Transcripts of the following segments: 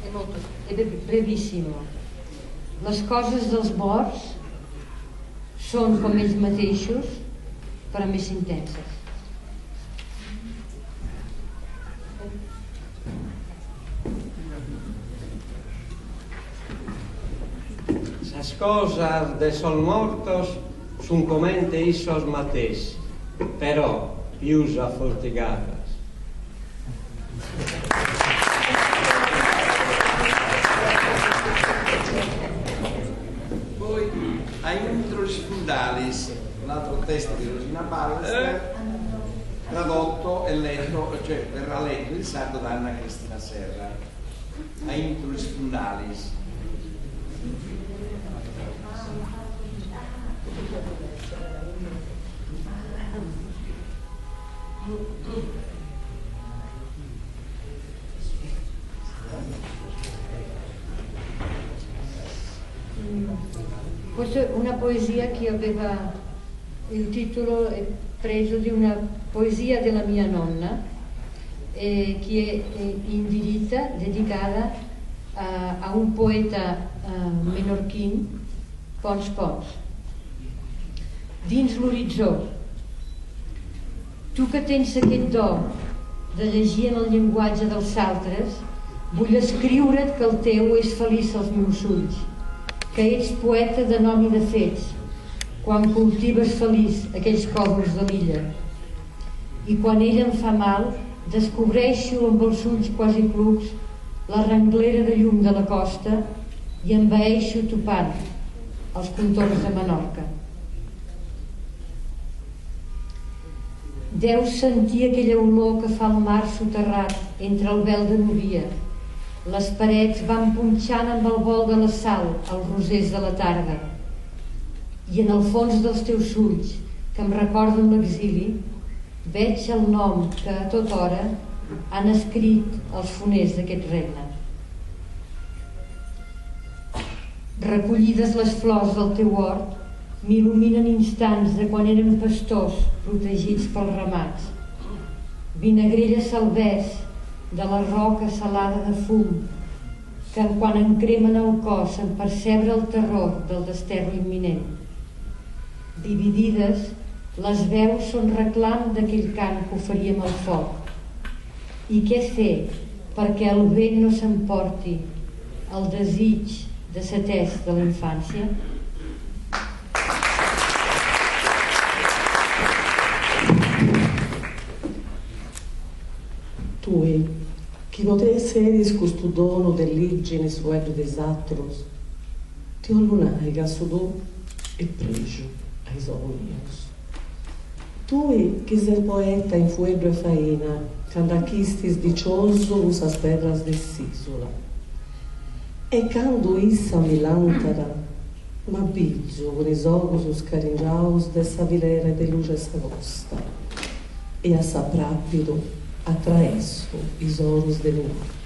È molto, è brevissimo. Les coses dels morts són com ells mateixos, però més intenses. Sas cosas de sos mortos sun comente issos matessi, però pius afortigadas. Poi A intro is fundalis, un altro testo di Rosina Ballester, tradotto e letto, cioè verrà letto in sardo da Anna Cristina Serra. A intro is fundalis. Questa è una poesia che aveva il titolo è preso di una poesia della mia nonna eh, che è indirita, dedicata a, a un poeta eh, menorquín, Pons Pons. Dins l'horitzó, tu que tens aquest do de llegir en el llenguatge dels altres, vull escriure't que el teu és feliç als meus ulls, que ets poeta de nom i de fets, quan cultives feliç aquells còdols de l'illa. I quan ella em fa mal, descobreixo amb els ulls quasi clucs la renglera de llum de la costa i envaeixo topant els contorns de Menorca. Deus sentir aquella olor que fa el mar soterrat entre el vel de novia. Les parets van punxant amb el vol de la sal als rosers de la tarda. I en el fons dels teus ulls, que em recorden l'exili, veig el nom que a tota hora han escrit els foners d'aquest regne. Recollides les flors del teu hort, m'il·luminen instants de quan érem pastors protegits pels ramats. Vinagrella salvès de la roca salada de fum, que quan em cremen el cos en percebre el terror del desterro imminent. Dividides, les veus són reclam d'aquell cant que oferíem al foc. I què fer perquè el vent no s'emporti el desig de setès de la infància? Tui, chi podes eris custu donu de ligi in is fueddus de is atrus, ti 'ollu nai ca su tuu est prexu a is ogus mius. Tui chi ses poeta in fueddu e faina, candu achistis diciosu cun sas pedras de s'isula. E candu issa mi lantat, m'abizu cun is ogus scaringiaus de sa filera de luxi 'e sa costa e a s'apràpidu atraessu is orus de Minorca.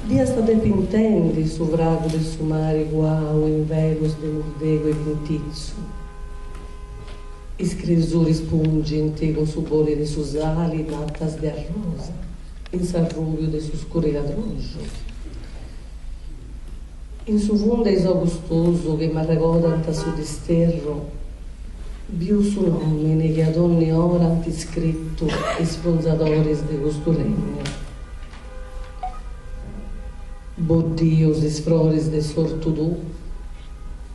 Dd'iast a depi intendi su fragu de su mari cuau in velus de murdegu e bintitzu. Is cresuris pungint cun su boli de su sali matas de arrosa in s'arrùbiu de su scurigadroxu. In su fundu 'e is ogus tuus chi m'arregodant su disterru, biu su nòmini chi a donni ora ant scritu is frunzadoris de custu rennu. Boddius is froris de s'ortu tuu,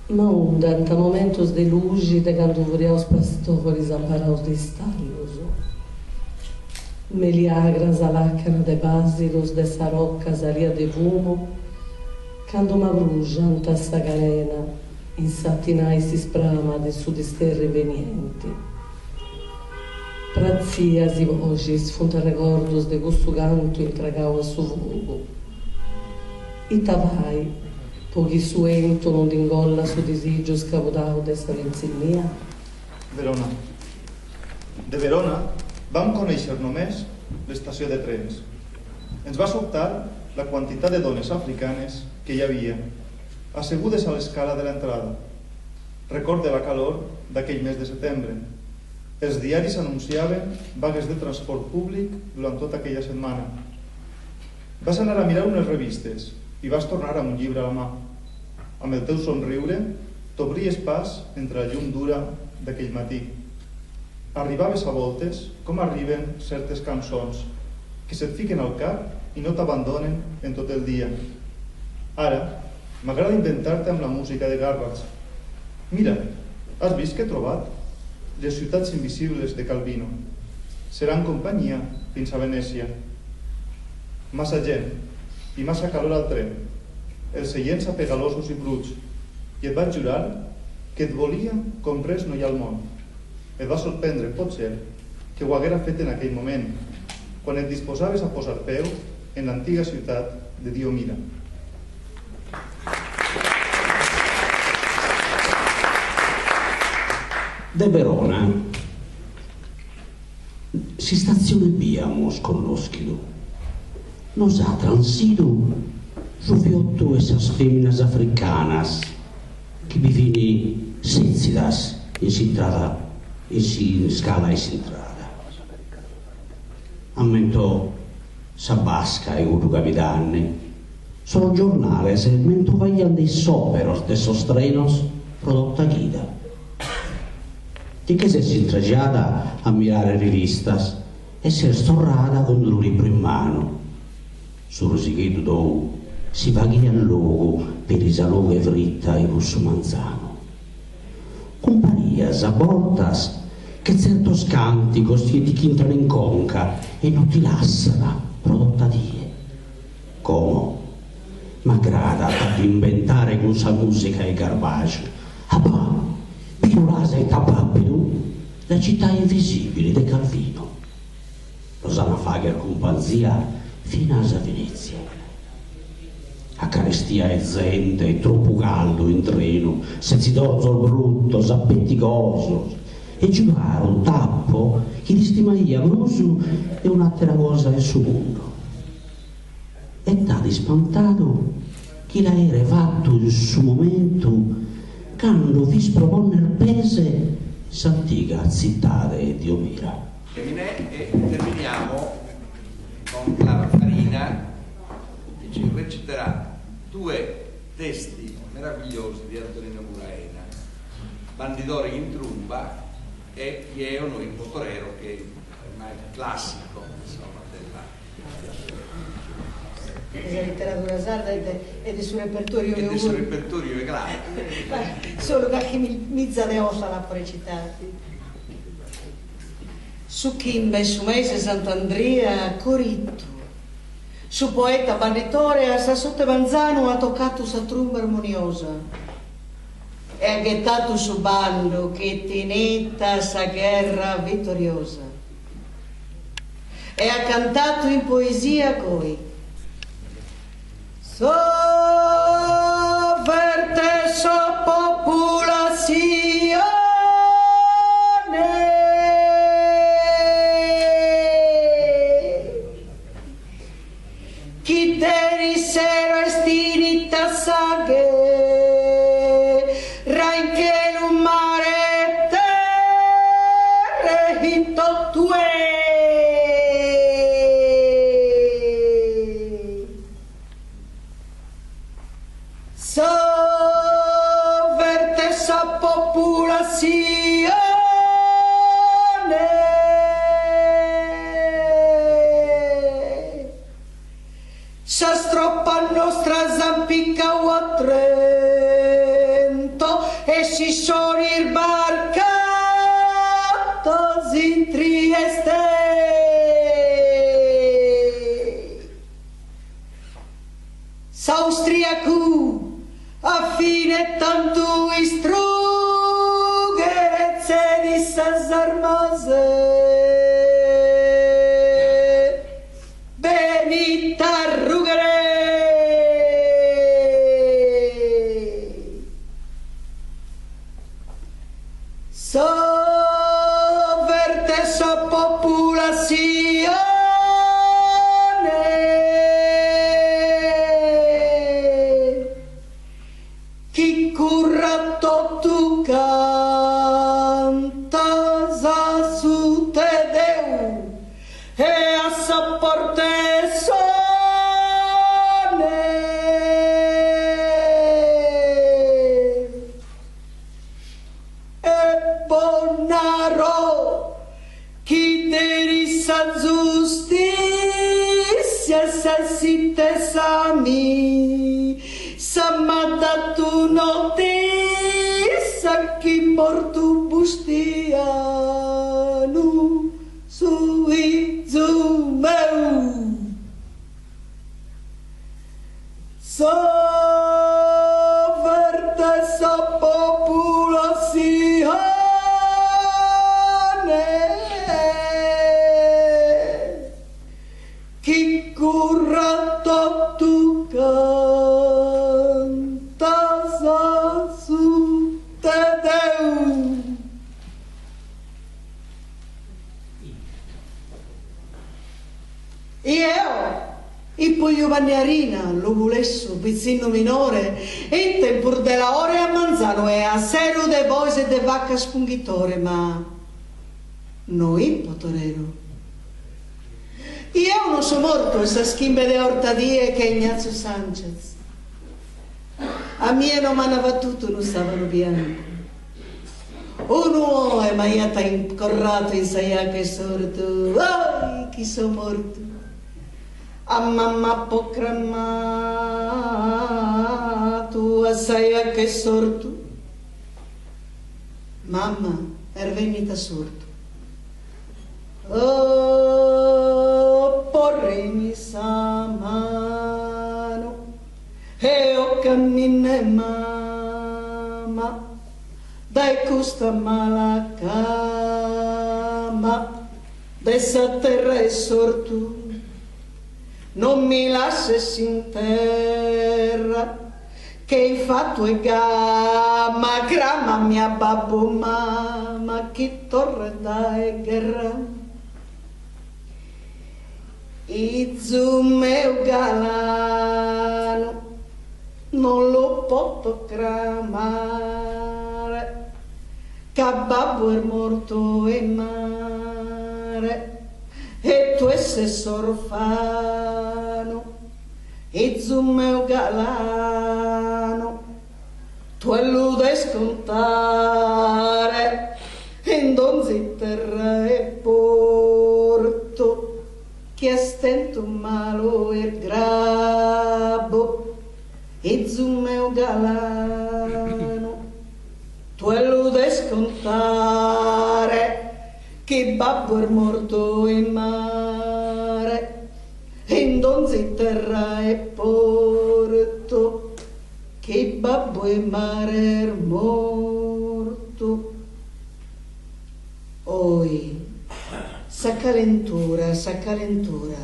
m'aundant momentus de luxi de candu furiaus pastoris amparaus de is tallus. Meliagra sa làcana de pàsidus de sa roca salia de fumu candu m'abruxant sa carena in s'atinai s'isprama de su disterru imbenienti. Pratzias i boxis funt arregordus de cussu cantu intragau a su fogu. Ita fai po chi su 'entu non nd'ingollat su disìgiu scabudau de sa pitzinnia? Verona. De Verona vam conèixer només l'estació de trens. Ens va sobtar la quantitat de dones africanes que hi havia, assegudes a l'escala de l'entrada. Recorde la calor d'aquell mes de setembre. Els diaris anunciaven vagues de transport públic durant tota aquella setmana. Vas anar a mirar unes revistes i vas tornar amb un llibre a la mà. Amb el teu somriure t'obries pas entre la llum dura d'aquell matí. Arribaves a voltes com arriben certes cançons que se't fiquen al cap i no t'abandonen en tot el dia. Ara, m'agrada inventar-te amb la música de Garbage. Mira, has vist què he trobat? Les ciutats invisibles de Calvino. Seran companyia fins a Venècia. Massa gent i massa calor al tren, els seients apegalosos i bruts, i et vaig jurar que et volia com res no hi ha al món. Et va sorprendre, potser, que ho haguera fet en aquell moment, quan et disposaves a posar peu en l'antiga ciutat de Diomira. De Verona s'istatzione ebbia amus connòschidu. Nos at transidu su fiotu 'e sas fèminas africanas chi bi fin sètzidas in s'intrada in s'iscala 'e s'intrada. Ammento sa basca 'e cuddu cabidanni. Sos giornales mentovaian de issòperos de sos trenos pro tota chida. Ti che ses intrejada a mirare rivistas e ses torrada cun unu libru in manu. Su risigheddu tou si faghiat logu peri sa lughe fritta 'e cussu manzanu. Cumparias a bortas che tzertos càntigos chi ti ch'intran in conca e no ti lassan pro tota die. Como m'agradat a t'imbentare cun sa mùsica 'e Garbage. Abà, bidu l'as e it'ap'àpidu? La città invisibile de Calvino. Nos an a fagher cumpanzia finas a Venezia. A carestia 'e zente e tropu caldu in trenu, setzidorzos brutos, apetigosos, e giuradu t'apo chi t'istimaia prus 'e un'àtera cosa in su mundu. E t'at ispantadu chi l'aere fatu in su momentu cando fis pro ponner pes in s'antiga tzitade 'e Diomira. Emine e terminiamo con Clara Farina che ci reciterà due testi meravigliosi di Antonino Muraena, Bandidore in trumba e Jeo no il motorero che è ormai classico insomma della De sa literadura sarda e de su repertoriu meu puru. E de su repertoriu e claro. Solu carchi miza de 'ortas l'apo recitadu. Su chimbe 'e su mese 'e Sant'Andria Corittu, su poeta banditore a sas oto 'e manzanu at tocatu sa trumba armoniosa e at ghetatu su bandu chi tinita sa gherra vittoriosa. E at cantatu in poesia goi. Soverte sa populazione. Chi deris sero est finita sa gherra in chelu mare e terra in totue. Soverte sa populazione. Sas tropas nostras an picau a Trento e si son irbarcados in Trieste. S'austriacu a fine 'e tantu istrùghere tzedit sas armas. Benit a rughere. Soverte sa populazione. Chi currat totu cantas a su Te Deum e a sa porta 'e s'onore. Sa giustìssia sa sitesa mi sa m'at datu notìssia chi mortu Bustianu su 'izu meu. S'avverte sa populazione chi currat totu cantas a suta 'e Deu. Ieo, ippo Juvanne Arina, lu vulessu, pitzinnu minore, in tempus de laore a manzanu e a sero de boes e de vaccas punghitore, ma no ippo torero. Ieo non so mortu a sas chimbe de 'ortadie che Ignazio Sanchez. A mie no m'ana vattutu unu savanu biancu. Unu 'oe m'aiat incorratu in sa jaca 'e s'ortu, Oi chi so mortu! A mamma apo cramatu a sa jaca 'e s'ortu. Mamma est bennita a s'ortu. Oh, porrimi sa manu e 'ocaminde mama dae custa mala cama de sa terra 'e s'ortu non mi lasses in terra che in fattu 'e gama cramami a babbu mama chi torret dae gherra. Izu meu galanu non lu poto cramare ca babbu est mortu in mare e tue ses orfanu Izu meu galanu tue lu des contare in donzi terra e portu chi as tentu malu irgrabbu Izu meu galanu tue lu des contare chi babbu est mortu in mare In donzi terra e portu chi babbu in mare est mortu. Oi, sa calentura, sa calentura.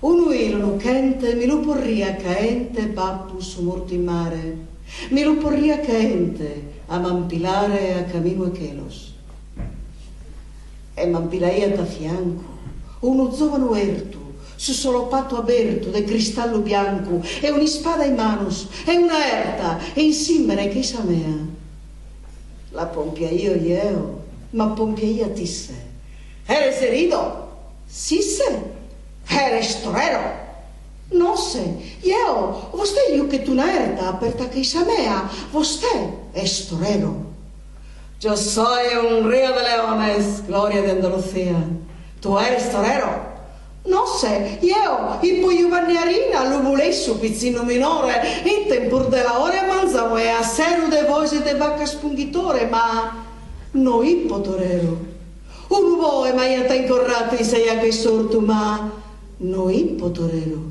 Unu 'ilu luchente mi lu porriat caente babbu su mortu in mare, mi lu porriat caente a m'ampilare a caminu 'e chelos. E m'ampilaiat a fiancu unu zovanu 'ertu, su solopatu abertu de cristallu biancu e un'ispada in manos e una 'erta e in s'imbene che-i sa mea. L'apompiaio jeo, m'apompiaiat isse. Eres herido? Sisse? Eres torero? Nosse, jeo, vostè juchet una 'erta aperta che-i sa mea, vostè est torero. Yo soy un río de leones, gloria de Andalucía. Tu eres torero? Nosse, jeo, ippo Juvanne Arina, lu vulessu, pitzinnu minore, in tempus de laore a manzanu e a sero de boes e de vaccas punghitore, ma no ippo torero. Unu boe m'aiat incorratu in sa jaca 'e s'ortu, ma no ippo torero.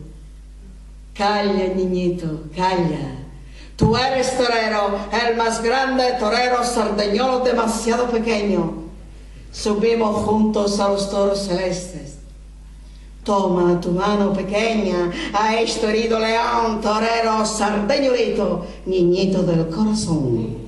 Caglia, Niñito, caglia. Tu eres torero, el más grande torero sardeñolo demasiado pequeño. Subimos juntos a los toros celestes. Toma tu mano pequeña a este herido león torero sardeñolito, niñito del corazón.